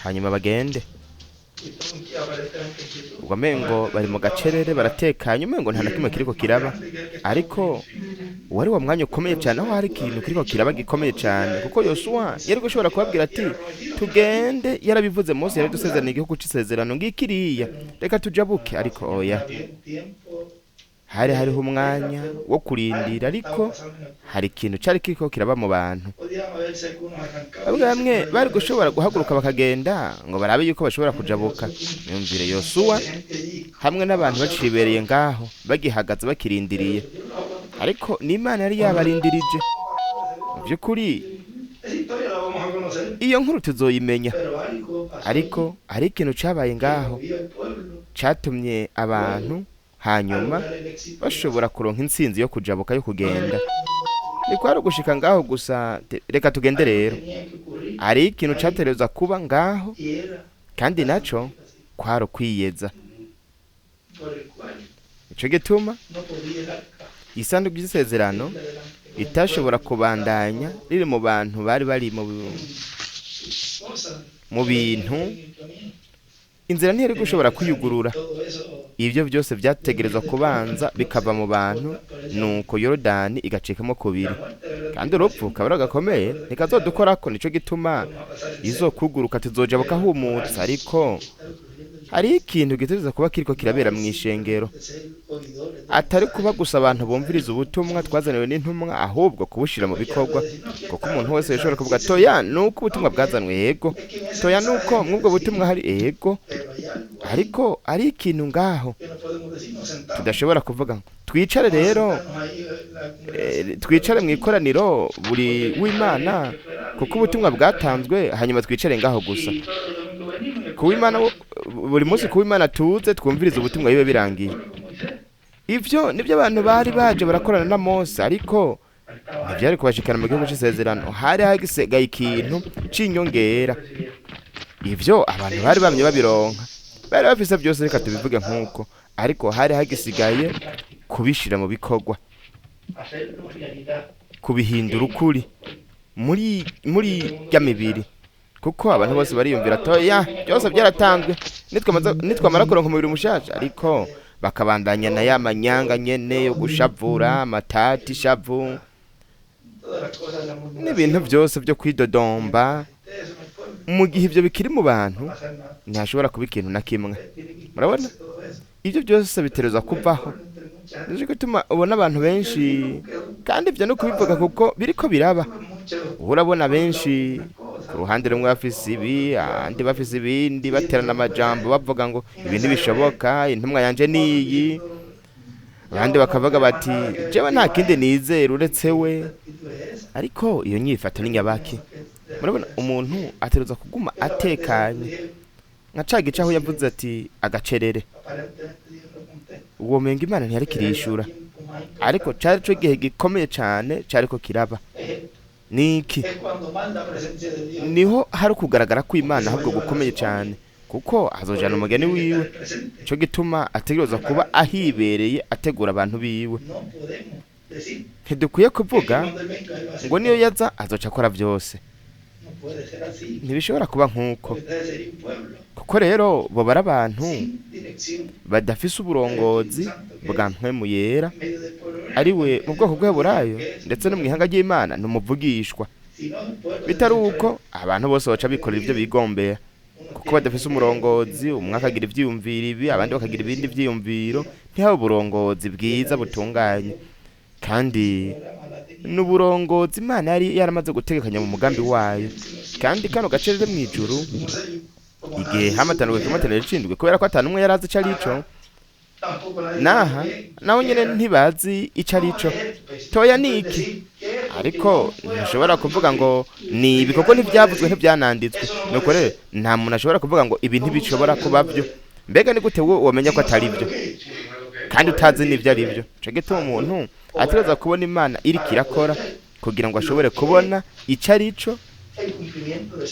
Hanyuma bagende. Ubwo mengo bari mu gacerere, baratekanye, umengo nta na kimwe kiriko kiraba. Ariko wari wa mwanya ukomeye cyane aho hari ikintu kiriko kiraba gikomeye cyane, kuko Yosuwa yari gushobora kubabwira ati: "Tugende, yarabivuze Mose, yari dusezerana igihugu c'isezerano, ngikiriya, reka tujabuke." Ariko oya, hari hariho umwanya wo kurindira, ariko hari ikintu cari kiriko kiraba mu bantu. Bamwe bamwe bari gushobora guhaguruka bakagenda ngo barabe yuko bashobora kujabuka. Myumvire Yosuwa hamwe n'abantu bacibereye ngaho, bagihagaze, bakirindiriye, ariko n'Imana yari yabarindirije. Mu by'ukuri iyo nkuru tuzoyimenya, ariko hari ikintu cabaye ngaho catumye abantu hanyuma bashobora kuronka intsinzi yo kujabuka, yo kugenda. Ni kwari ugushika ngaho gusa, reka tugende rero. Hari ikintu catereza kuba ngaho, kandi naco kwari ukwiyeza. Ico gituma isanduku y'isezerano itashobora kubandanya riri mu bantu bari bari mu bintu. Inzira ntiyari gushobora kwiyugurura. Ibyo byose byategerezwa kubanza bikava mu bantu, nuko Yorodani igacikamo kubiri, kandi urupfu kabura gakomeye ntikazodukorako. Nico gituma izokuguruka, tuzojabuka humutse. Ariko hari ikintu gitegerezwa kuba kiriko kirabera mu ishengero, atari kuba gusa abantu bumviriza ubutumwa twazaniwe n'intumwa, ahubwo kubushira mu bikorwa. Kuko umuntu wese yashobora kuvuga: "Toya, nuko ubutumwa bwazanwe, yego. Toya, nuko mw'ubwo butumwa hari, yego." Ariko ari ikintu ngaho tudashobora kuvuga ngo twicare rero, twicare mu ikoraniro buri w'Imana kuko ubutumwa bwatanzwe, hanyuma twicare ngaho gusa kuw'Imana buri munsi kuw'Imana, tuze twumvirize ubutumwa, bibe birangiye. Ivyo nibyo abantu bari baje barakorana na Mose, ariko ntivyari kubashikana mu gihugu c'isezerano. Hari hagisigaye ikintu c'inyongera. Ivyo abantu bari bamye babironka, bari bafise byose, reka tubivuge nk'uko, ariko hari hagisigaye kubishira mu bikorwa, kubihindura ukuri muri rya mibiri. Kuko abantu bose bariyumvira: "Toya, byose byaratanzwe, nitwamara kuronka umubiri mushasha." Ariko bakabandanya na ya manyanga nyene yo gushavura, amatati, ishavu n'ibintu byose byo kwidodomba. Mu gihe ibyo bikiri mu bantu, ntihashobora kuba ikintu na kimwe. Murabona, ibyo byose biterezwa kuvaho. Nicyo gituma ubona abantu benshi, kandi ibyo no kubivuga kuko biriko biraba. Urabona benshi ku ruhande rumwe bafise ibi, ahandi bafise ibindi, baterana amajambo, bavuga ngo ibi ntibishoboka, intumwa yanje niyi. Abandi bakavuga bati: "Jewe nta kindi nizera uretse we." Ariko iyo nyifato ni nyabaki? Murabona, umuntu ategerezwa kuguma atekanye nka ca gice aho yavuze ati agacerere. Uwo menga Imana ntiyari kirishura, ariko cari co gihe gikomeye cane cariko kiraba. Niki niho hari ukugaragara kw'Imana ahubwo gukomeye cane, kuko azojana umugeni wiwe. Ico gituma ategerezwa kuba ahibereye, ategura abantu biwe. Ntidukwiye kuvuga ngo niyo yaza azoca akora byose. Ntibishobora kuba nk'uko, kuko rero bo bari abantu badafise uburongozi bwa Mpwemu Yera, ari we mu bwoko bw'Aburayo ndetse no mu ihanga ry'Imana ni umuvugishwa. Bitari uko, abantu bose baca bikorera ibyo bigombera, kuko badafise umurongozi. Umwe akagira ivyiyumviro ibi, abandi bakagira ibindi vyiyumviro, ntihabe uburongozi bwiza butunganye. Kandi n'uburongozi Imana yari yaramaze gutegekanya mu mugambi wayo. Kandi kano gace rero mw'ijuru, igihe hamatanirwe kimataniro c'indwi, kubera ko atanu umwe yari azi ico ari co, naha naho nyene ntibazi ico ari co. Toya ni iki? Ariko ntushobora kuvuga ngo ni ibi, kuko ntibyavuzwe, ntibyananditswe. Nuko rero nta muntu ashobora kuvuga ngo ibi ntibishobora kuba byo. Mbega ni gute wowe womenya ko atari byo kandi utazi n'ibyo ari byo? Ico gituma umuntu ategerezwa kubona Imana iriko irakora kugira ngo ashobore kubona ico ari co,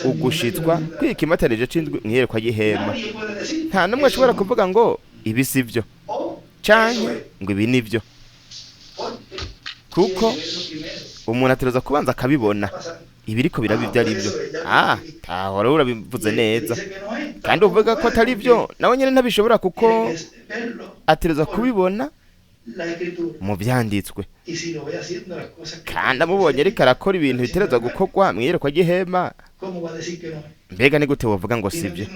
ugushitswa kw'ikimatanije c'indwi mw'iyerekwa ry'ihema. Nta n'umwe ashobora kuvuga ngo ibi si byo canke ngo ibi ni byo, kuko umuntu ategerezwa kubanza akabibona. Ibiriko biraba ibyo ari byo. Tahora urabivuze neza. Kandi uvuga ko atari byo nawe nyine ntabishobora, kuko atereza kubibona mu byanditswe. Kandi amubonye ariko arakora ibintu bitereza gukorwa mu iyerekwa ry'ihema, mbega ni gute wovuga ngo sibyo?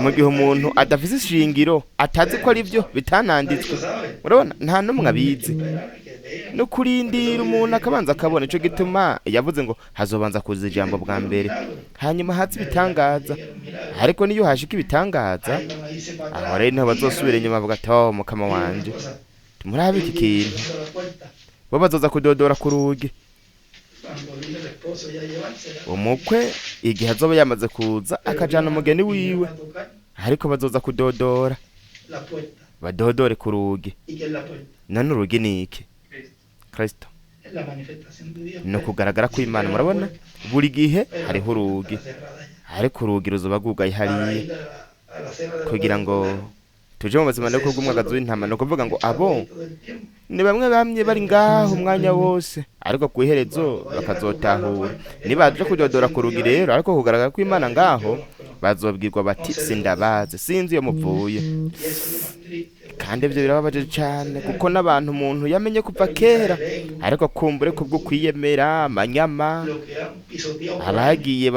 Mu gihe umuntu adafise ishingiro, atazi ko ari byo, bitananditswe. Urabona, nta n'umwe abizi. No kurindira umuntu akabanza akabona. Ico gituma yavuze ngo hazobanza kuza ijambo bwa mbere, hanyuma haza ibitangaza. Ariko niyo hashika ibitangaza, aho rero niho bazosubira inyuma bavuga ati: "Oh, mukama wanje, murabe iki kintu." Bo bazoza kudodora ku rugi umukwe igihe azoba yamaze kuza akajana umugeni wiwe, ariko bazoza kudodora, badodore ku rugi. None urugi ni iki? Kristo ni ukugaragara kw'Imana. Murabona, buri gihe hariho urugi, ariko urugi ruzoba rwugaye hariya kugira ngo tuje mu buzima no kubw'umwagazi w'intama. Ni ukuvuga ngo abo ni bamwe bamye bari ngaho umwanya wose, ariko ku iherezo bakazotahura. Nibaje kudodora ku rugi rero, ariko kugaragara kw'Imana ngaho, bazobwirwa bati: "Sindabazi, sinzi iyo muvuye." Kandi ibyo birababaje cyane, kuko n'abantu umuntu yamenye kuva kera, ariko kumbure kubwo kwiyemera amanyama, abagiye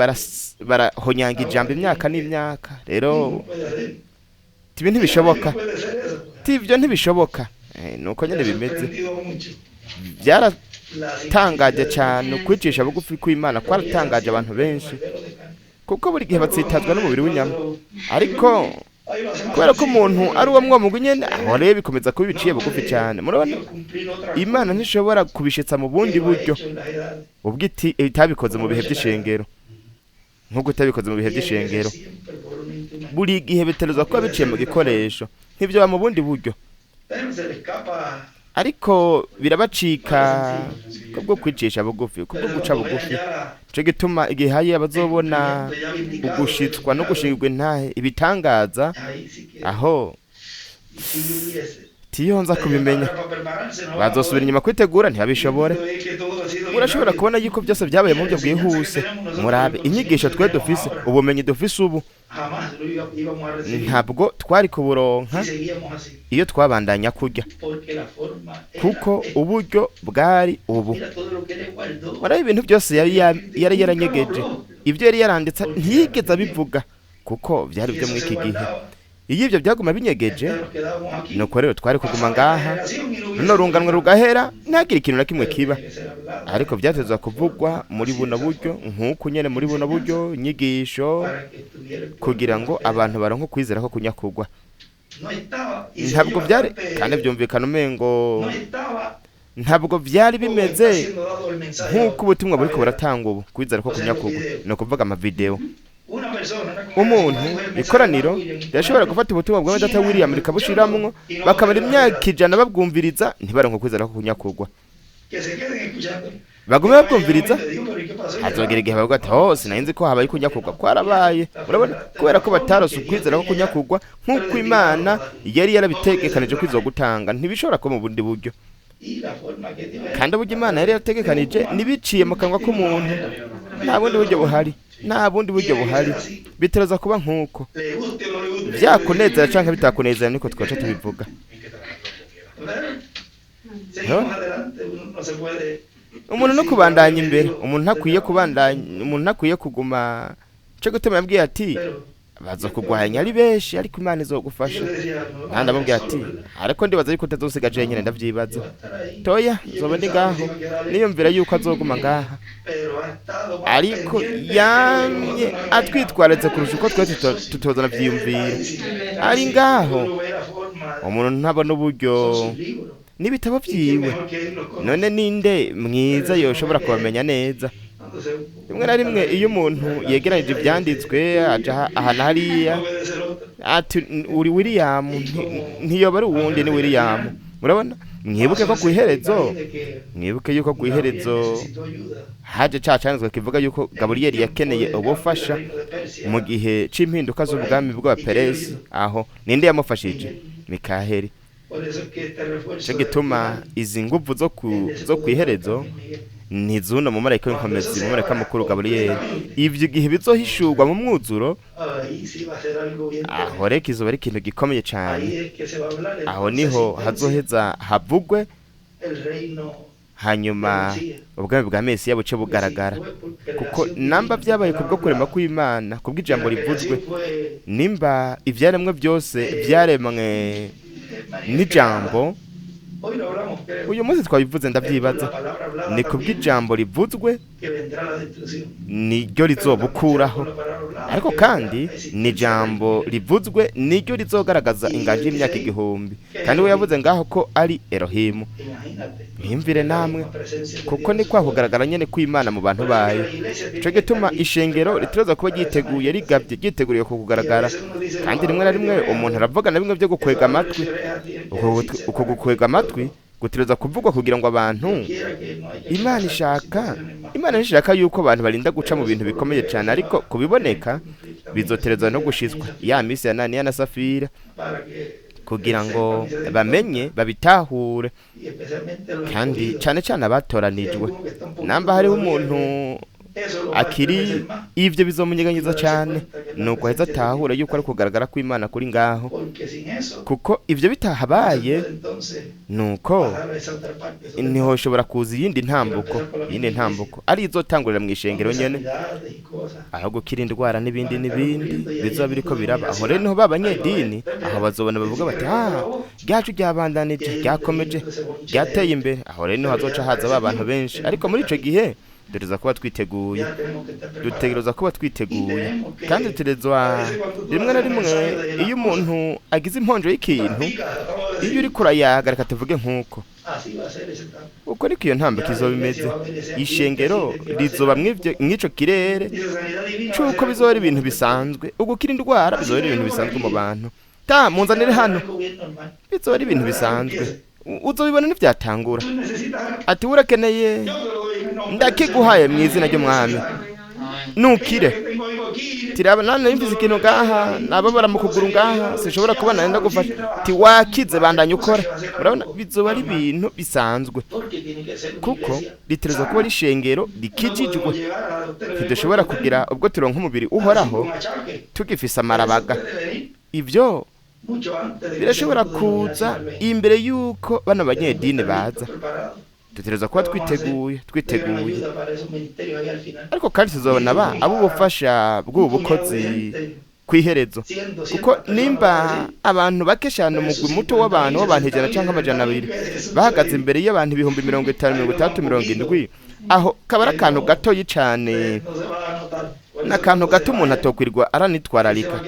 barahonyanga ijambo imyaka n'imyaka. Rero ibi ntibishoboka, ibyo ntibishoboka. Nuko nyine bimeze. Byaratangaje cyane, ukwicisha bugufi kw'Imana kwaratangaje abantu benshi, kuko buri gihe batsitazwa n'umubiri w'inyama. Ariko kubera ko umuntu ari uwo mwomugwi nyene, aho rero bikomeza kuba ibiciye bugufi cyane. Murabona, Imana ntishobora kubishitsa mu bundi buryo ubwo itabikoze mu bihe by'ishengero, nk'uko itabikoze mu bihe by'ishengero. Buri gihe biterezwa kuba biciye mu gikoresho, ntibyoba mu bundi buryo. Ariko birabacika kubwo kwicisha bugufi, kubwo guca bugufi. Ico gituma igihe haye abazobona ugushitswa no gushingirwa intahe, ibitangaza, aho tiyonza kubimenya, bazosubira inyuma kwitegura ntibabishobore. Urashobora kubona yuko byose byabaye mu buryo bwihuse. Murabe inyigisho twe dufise, ubumenyi dufise ubu, ntabwo twari kuburonka iyo twabandanya kurya, kuko uburyo bwari ubu. Murabe ibintu byose yari yaranyegeje, ibyo yari yaranditse ntiyigeze abivuga, kuko byari byo muri iki gihe. Iyo ibyo byaguma binyegeje, nuko rero twari kuguma ngaha, runo runganwe rugahera, ntihagire ikintu na kimwe kiba. Ariko byatezwa kuvugwa muri buno buryo, nk'uku nyene muri buno buryo inyigisho, kugira ngo abantu baronke ukwizera ko kunyakugwa. Ntabwo byari, kandi byumvikana umengo ntabwo byari bimeze nk'uko ubutumwa buriko buratanga ubu, kwizera ko kunyakugwa, ni ukuvuga amavideo. Umuntu, ikoraniro rirashobora gufata ubutumwa bwa data William rikabushiramwo, bakamara imyaka 100 babwumviriza, ntibaronke kwizera ko kunyakugwa. Bagume babwumviriza, hazogera igihe bavuga ati: "Oh, sinari ko habaye kunyakugwa, kwarabaye." Urabona, kubera ko batarose ukwizera ko kunyakugwa nk'uko Imana yari yarabitegekanije ko izogutanga, ntibishobora kuba mu bundi buryo. Kandi uburyo Imana yari yarategekanije ntibiciye mu kanwa k'umuntu. Nta bundi buryo buhari, nta bundi buryo buhari. Bitereza kuba nk'uko byakunezera canke bitakunezera, niko twaca tubivuga. Umuntu no kubandanya imbere, umuntu ntakwiye kubandanya, umuntu ntakwiye kuguma. Ico gituma yabwiye ati: "Bazokugwanya ari benshi, ariko Imana izogufasha." Kandi amubwira ati: "Ariko ndibaza yuko utazosiga jenyine." Ndavyibaza toya, nzoba ndi ngaho. Niyumvira yuko azoguma ngaha, ariko yamye atwitwararitse kurusha uko twe tutozana vyiyumvira. Ari ngaho. Umuntu ntabona uburyo n'ibitabo vyiwe. None ninde mwiza yoshobora kubamenya neza? Rimwe na rimwe iyo umuntu yegeranije ivyanditswe, aja aha na hariya, ati: "Uri William, ntiyoba ari uwundi, ni William." Murabona, mwibuke ko kw'iherezo, mwibuke yuko kw'iherezo haje ca canditswe kivuga yuko Gaburiyeli yakeneye ubufasha mu gihe c'impinduka z'ubwami bw'Abaperesi. Aho ninde yamufashije? Mikaheli. Ico gituma izi nguvu zo kw'iherezo Ntizuno mumarayika w'inkomezi, mumarayika mukuru Gaburiyeli. Ivyo igihe bizohishurwa mu mwuzuro, aho reka izoba ari ikintu gikomeye cane. Aho niho hazoheza havugwe, hanyuma ubwami bwa Mesiya buce bugaragara. Kuko namba vyabaye kubwo kurema kw'Imana, kubw'ijambo rivuzwe, nimba ivyaremwe byose vyaremwe n'ijambo, uyu munsi twabivuze ndavyibaza, ni kubw'ijambo rivuzwe niryo rizobukuraho. Ariko kandi ni ijambo rivuzwe niryo rizogaragaza inganji y'imyaka 1000. Kandi we yavuze ngaho ko ari Elohimu. Mwiyumvire namwe, kuko ni kwa kugaragara nyene kw'Imana mu bantu bayo. Ico gituma ishengero ritegerezwa kuba ryiteguye, rigavye, ryiteguriye ku kugaragara. Kandi rimwe na rimwe umuntu aravuga na bimwe vyo gukwega amatwi. Uko gukwega amatwi gutegerezwa kuvugwa kugira ngo abantu, Imana ishaka, Imana ntishaka yuko abantu barinda guca mu bintu bikomeye cyane, ariko kubiboneka bizoterezwa no gushizwa ya misi ya Ananiya na Safira, kugira ngo bamenye, babitahure, kandi cane cane abatoranijwe. Namba hariho umuntu akiri ivyo bizomunyeganyiza cane, nuko aheza atahura yuko ari kugaragara kw'Imana kuri ngaho. Kuko ivyo bitahabaye, nuko ntihoshobora kuza iyindi ntambuko, iyindi ntambuko ari izotangurira mw'ishengero nyene, aho gukira indwara n'ibindi n'ibindi bizoba biriko biraba. Aho rero niho b'abanyedini aho bazobona bavuga bati: ah, ryacu ryabandanije, ryakomeje, ryateye imbere. Aho rero niho hazoca haza ba bantu benshi. Ariko muri ico gihe dutegerezwa kuba twiteguye, dutegerezwa kuba twiteguye. Kandi dutegerezwa rimwe na rimwe, iyo umuntu agize imponjo y'ikintu, iyo uriko urayaga, reka tuvuge nk'uko uko niko iyo ntambwe izoba imeze. Ishengero rizoba mw'ico kirere c'uko bizoba ari ibintu bisanzwe. Ugukira indwara bizoba ari ibintu bisanzwe mu bantu. Ta munzanire hano, bizoba ari ibintu bisanzwe. Uzobibona ntivyatangura. Ati urakeneye, ndakiguhaye mu izina ry'Umwami, nukire. Tiraba nane mfise ikintu ngaha, nababara mu kuguru ngaha, sinshobora kubona, ndagufasha. Ti wakize, bandanya ukora. Urabona, bizoba ari ibintu bisanzwe, kuko riterezwa kuba ari ishengero rikijijwe. Ntidushobora kugira ubwo turonka umubiri uhoraho tugifise amarabaga. Ivyo birashobora kuza imbere y'uko bano banyedini baza. Dutegerezwa kuba twiteguye, twiteguye. Ariko kandi tuzobona ba abo ubufasha bw'ubu bukozi kw'iherezo. Kuko nimba abantu bake cyane, umugwi muto w'abantu 100 canke 200 bahagaze imbere y'abantu 50,000, 60,000, 70, aho kaba ari akantu gatoyi cane, n'akantu gato umuntu atokwirwa aranitwararika.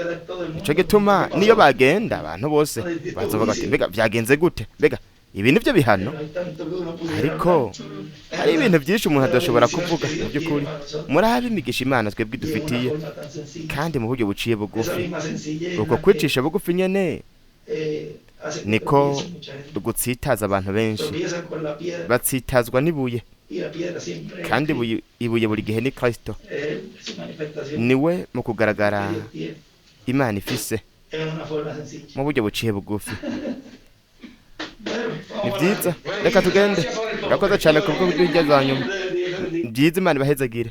Nico gituma niyo bagenda abantu bose bazovuga bati: mbega vyagenze gute, mbega ibi nivyo bihano? Ariko hari ibintu byinshi umuntu adashobora kuvuga. Mu by'ukuri murabe imigisha Imana twebwe dufitiye, kandi mu buryo buciye bugufi. Uko kwicisha bugufi nyene niko gutsitaza abantu benshi. Batsitazwa n'ibuye, kandi ibuye buri gihe ni Kristo. Niwe mu kugaragara Imana ifise mu buryo buciye bugufi. Ni byiza, reka tugende. Urakoze cyane kubwo kuduha za nyuma. Byiza, Imana ibahezagire.